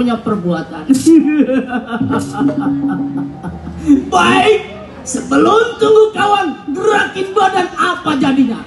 punya perbuatan. Baik, sebelum tunggu kawan gerakin badan apa jadinya?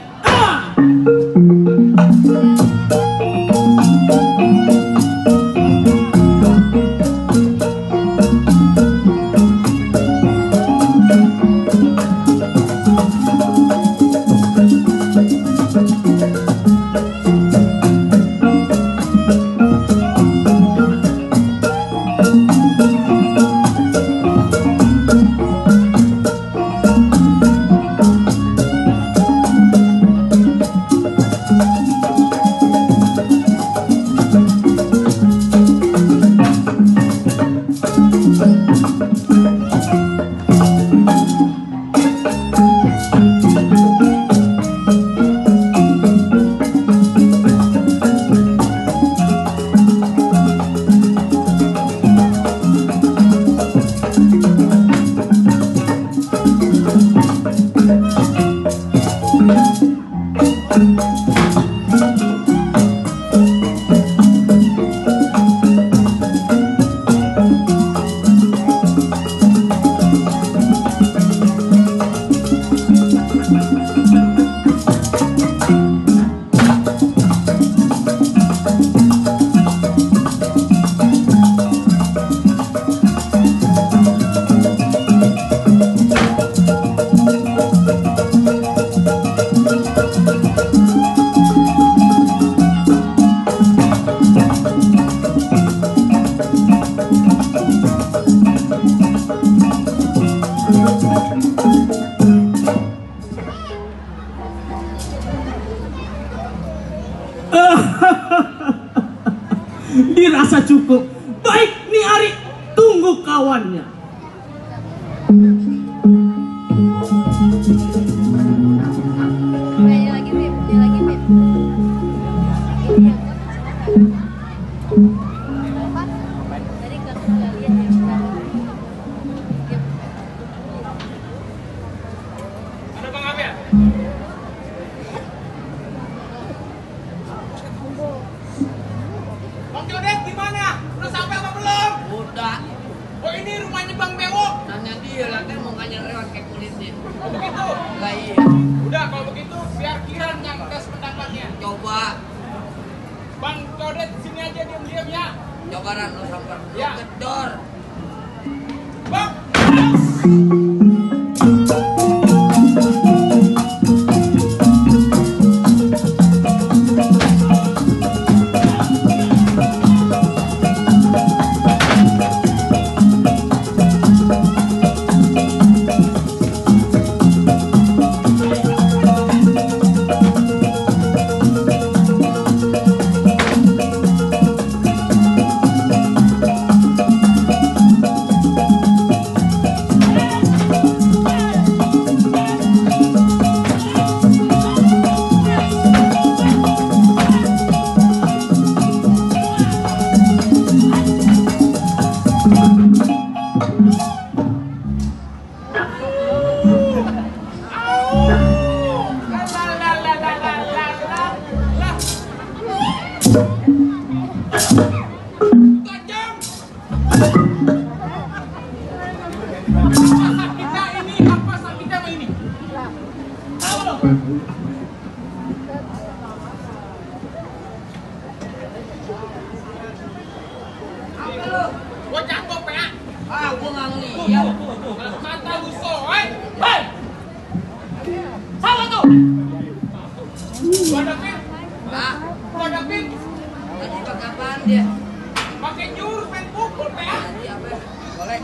Dirasa cukup. Baik, nih Ari, tunggu kawannya. Dia lagi, Beb. Dia lagi, Beb. Tadi nggak lihat ya. Ada Bang Abel? Bang Jodet gimana? Udah sampai apa belum? Udah. Oh ini rumahnya Bang Bewok. Nanya dia lah kan mau nganya lewat kayak kulitnya. Oh begitu? Lah iya. Udah kalau begitu biar Kiran yang tes pendapatnya. Coba. Bang Jodet sini aja diam-diam ya. Coba Ran lu samper. Lu Ya. gedor. Bang. Gua cakep ya. Ah, gua nggak ngeliat. Mata lu soe. Hei. Siapa tuh? Gua ada pin. Ah, Gua ada pin. tadi pakai apaan dia? Pakai jurus main pukul ya. Tadi apa? Boleh.